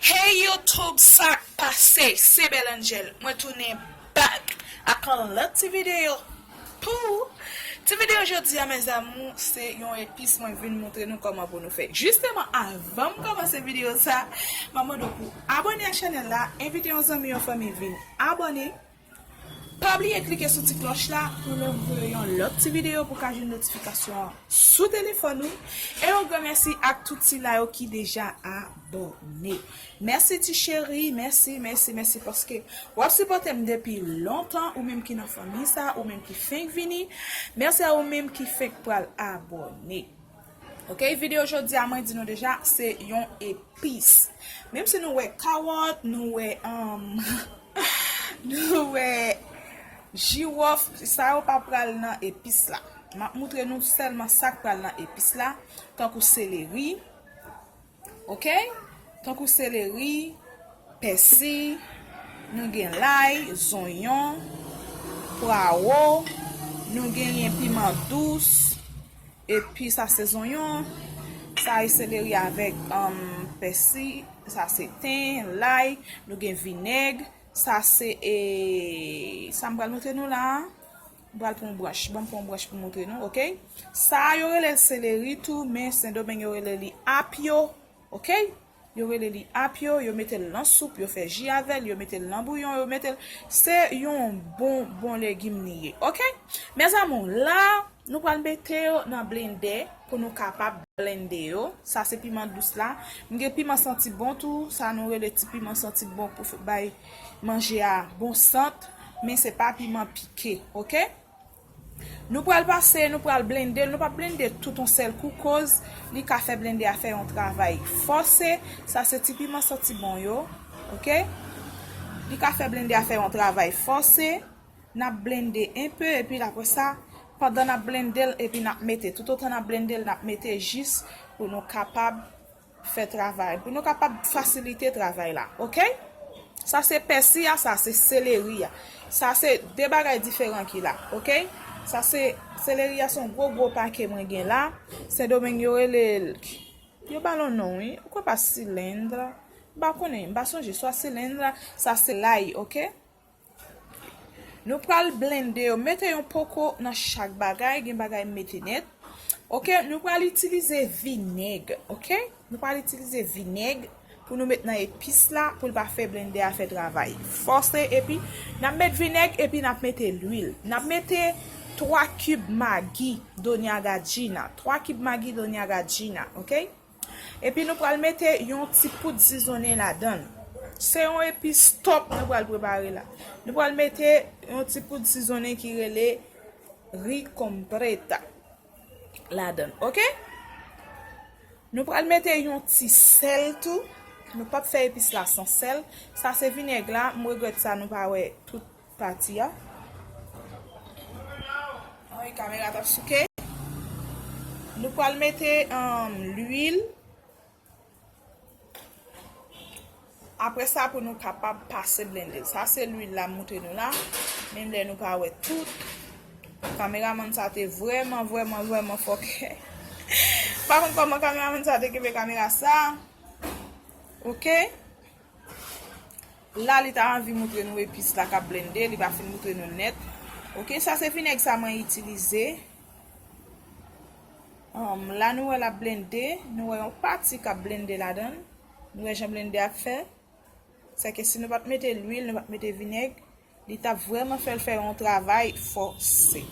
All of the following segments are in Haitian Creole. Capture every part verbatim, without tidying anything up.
Hey YouTube, sa k pase? Se Belle Angel. Mwen tounen back ak yon lòt ti videyo pou ou. Ti videyo jodi a, mes amours, se yon epis mwen vin montre nou kòman pou nou fè. Jisteman, avan m kòmanse videyo sa, m ap mande w pou abòne ak chanèl la, envite yon zanmi, yon fanmi vin abòne. Pa bliye klike sou ti klòch la pou lè m voye yon lòt ti videyo pou ka jwenn notifikasyon an sou telefòn ou. E yon gran mèsi ak tout sila yo ki deja abòne. Mèsi ti cheri, mèsi, mèsi, mèsi paske w ap sipòte m depi lontan, ou menm ki nan fanmi sa, ou menm ki fenk vini. Mèsi a ou menm ki fenk pral abòne. Ok, videyo jodi a mwen di nou deja, se yon epis. Menm si nou wè kawòt, nou wè, um, nou wè jiwòf, sa yo pa pral nan epis la. M ap moutre nou sèlman sa k pral nan epis la, tankou seleri, ok? Tankou seleri, pèsi, nou gen lay, zonyon, pwawo, nou genyen piman dous, epi sa se zonyon, sa e seleri avèk, um, pèsi, sa se ten, lay, nou gen vinèg, sa se, e, sa m pral montre nou la a. M pral pran yon branch, ban m pran yon branch pou montre nou, ok? Sa a yo rele l seleri tou, men Sendomeng yo rele li apyo, ok? Yo rele li apyo, yo mete l nan soup, yo fè ji avè l, yo mete l nan bouyon, yo mete l, se yon bon, bon legim li ye, ok? Mes amours, la, nou pral mete yo nan blendè pou nou kapab blende yo. Sa se piman dous la. M gen piman santi bon tou, sa nou rele ti piman santi bon pou fè, bay manje a bon sant, men se pa piman pike, ok? Nou pral pase, nou pral blende l, nou p ap blende tout yon sèl kou koz li ka fè blende a fè yon travay fòse. Sa se ti piman santi bon yo, ok? Li ka fè blende a fè yon travay fòse. N ap blende enpe, epi apre sa, pandan n ap blende l, epi n ap mete, toutotan n ap blende l, n ap mete jis pou nou kapab fè travay, pou nou kapab fasilite travay la, ok? Sa se pèsi a, sa se seleri a. Sa se de bagay diferan ki la, ok? Sa se, seleri a se yon gwo, gwo pake mwen gen la. Sendomeng yo rele l, yo ba l yon non, wi. Ou kwè pa silendra? M pa konnen, m pa sonje, swa silendra, sa se lay, ok? Nou pral blende yo, mete yon poko nan chak bagay, gen bagay m mete nèt. Ok, nou pral itilize vinèg, ok? Nou pral itilize vinèg pou nou met nan epis la, pou l pa fè blende a fè travay fòse, epi n ap met vinèg, epi n ap mete lwil. N ap mete twa kib magi Doña Gallina, twa kib magi Doña Gallina, ok? Epi nou pral mete yon ti poud sizonnen ladan l. Se yon epis top nou pral prepare la. Nou pral mete yon ti poud sizonnen ki rele ri kompreta ladan l, ok? Nou pral mete yon ti sèl tou. Nou p ap fè epis la san sèl. Sa se vinèg la. M regrèt sa nou pa wè tout pati a. Anwi, kamera t ap souke. Nou pral mete, um, lwil. Apre sa, pou nou kapab pase blende. Sa se lwil la m montre nou la. Menm lè nou pa wè tout. Kameramann sa te vrèman, vrèman, vrèman fòkè. Pa konn kòman kameramann sa te kenbe kamera sa. Ok. La, li ta anvi moutre nou epis la k ap blende, li pa fin moutre nou l nèt. Ok, sa se vinèg sa mwen itilize. Anm, la nou wè l ap blende, nou wè yon pati k ap blende ladan l. Nou wè jan blende ap fè. Sèke si nou pa t mete lwil, nou pa t mete vinèg, li t ap vrèman fè l fè yon travay fòse.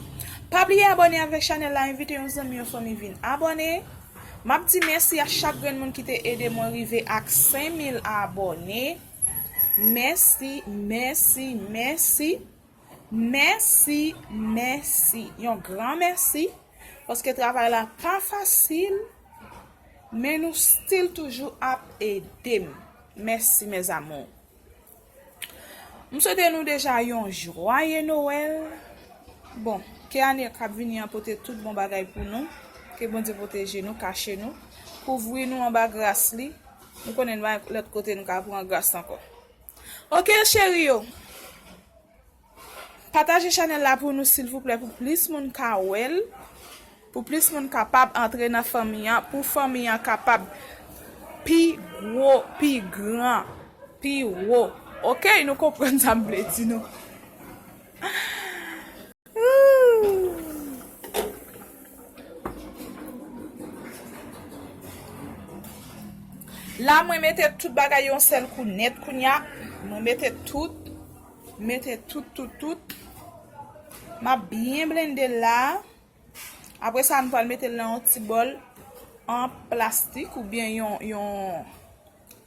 Pa bliye abòne avèk chanèl la, envite yon zanmi, yon fanmi vin abòne. M ap di mèsi a chak grenn moun ki te ede mwen rive ak senk mil abòne. Mèsi, mèsi, mèsi. Mèsi, mèsi. Yon gran mèsi. Paske travay la pa fasil. Men nou still toujou ap ede m. Mèsi, mes amours. M swete nou deja yon jwaye Nwèl. Bon, ke ane k ap vini an pote tout bon bagay pou nou. Ke Bondye pwoteje nou, kache nou, kouvri nou anba gras li. Nou konnen nou pa gen lòt kote nou ka pran gras ankò. Ok, cheri yo. Pataje chanèl la pou nou, silvouplè, pou plis moun ka wè l. Pou plis moun kapab antre nan fanmi an, pou fanmi an kapab pi gwo, pi gran, pi wo. Oke, nou konprann sa m vle di nou. La, mwen mete tout bagay yon sèl kou nèt kounya. Mwen mete tout, mete tout, tout, tout. M ap byen blende l la. Apre sa, nou pral mete l nan yon ti bòl an plastik oubyen yon, yon,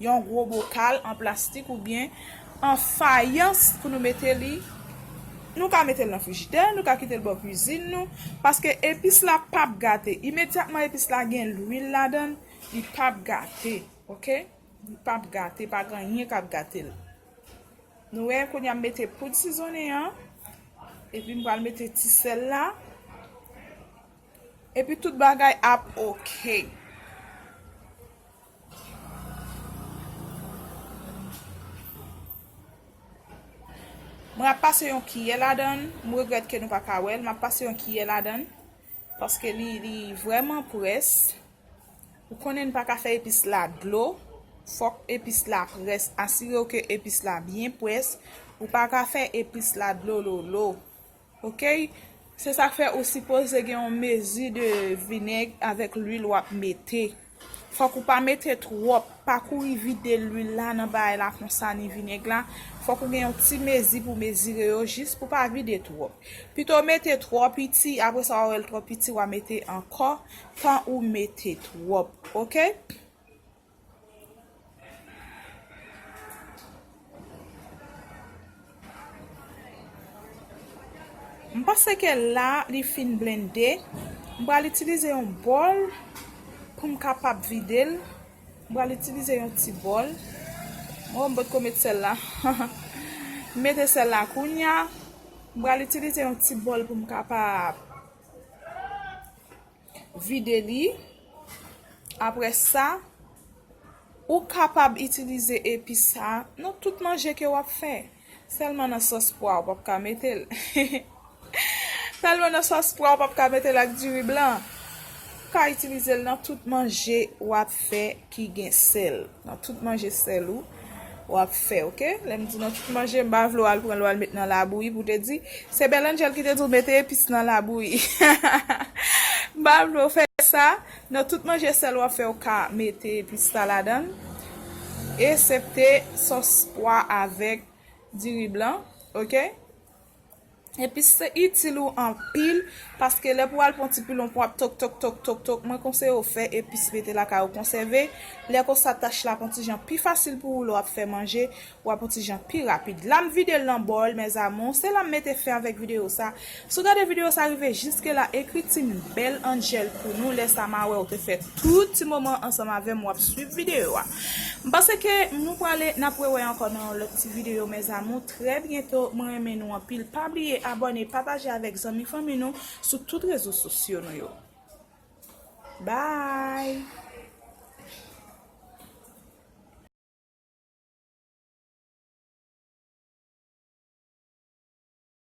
yon gwo bokal an plastik oubyen an fayans pou nou mete li. Nou ka mete l nan frijidè, nou ka kite l bò kwizin nou, paske epis la p ap gate. Imedyatman epis la gen lwil ladan l, li p ap gate, oke? Li p ap gate, pa gen anyen k ap gate l. Nou wè, kounye a m mete poud sizonnen an, epi m pral mete ti sèl la, epi tout bagay ap oke. Mwen ap pase yon kiyè ladan l. M regrèt ke nou pa ka wè l. M ap pase yon kiyè ladan l. Paske li, li vrèman près. Ou konnen n pa ka fè epis la dlo. Fòk epis la près. Asire w ke epis la byen près. Ou pa ka fè epis la dlo lolo. Oke? Se sa k fè ou sipoze gen yon mezi de vinèg avèk lwil w ap mete. Fòk ou pa mete twòp, pa kouri vide lwil la nan bagay la konsa ni vinèg la. Fòk ou gen yon ti mezi pou mezire yo jis pou pa vide twòp. Pito w mete twò piti, apre sa w a wè l twò piti, w a mete ankò, tan ou mete twòp, oke? M panse ke la, li fin blende. M pral itilize yon bòl pou m kapab vide l. M pral itilize yon ti bòl. Bon, m potko met sèl la. M mete sèl la kounya. M pral itilize yon ti bòl pou m kapab vide li. Apre sa, ou kapab itilize epis sa nan tout manje ke w ap fè. Sèlman nan sòs pwa, ou p ap ka mete l. Sèlman nan sòs pwa, ou p ap ka mete l ak diri blan. Ou ka itilize l nan tout manje w ap fè ki gen sèl. Nan tout manje sèl ou, w ap fè, oke? Lè m di nan tout manje, m pa vle w al pran l, w al met nan labouyi pou te di, se Belle Angel ki te di w mete epis nan labouyi. M pa vle w fè sa. Nan tout manje sèl w ap fè, ou ka mete epis sa ladan l. Eksepte sòs pwa avèk diri blan, oke? Epis se itil ou anpil, paske lè pou w al pran ti pilon pou w ap tok, tok, tok, tok, tok, mwen konseye w fè epis mete lakay ou konsève. Lè konsa, tach la ap yon ti jan pi fasil pou ou lè w ap fè manje, w ap yon ti jan pi rapid. La, m vide l nan bòl, mes amours, se la m mete fen avèk videyo sa. Si w gade videyo sa rive jiske la, ekri Team Belle Angel pou nou. Lè sa, m a wè w te fè tout ti moman ansanm avè m, w ap swiv videyo a. M panse ke nou prale, n ap rewè ankò nan yon lòt ti videyo, mes amours, trè byento. Mwen renmen nou anpil. Pa bliye abòne, pataje avèk zanmi fanmi nou sou tout rezo sosyo nou yo. Bye!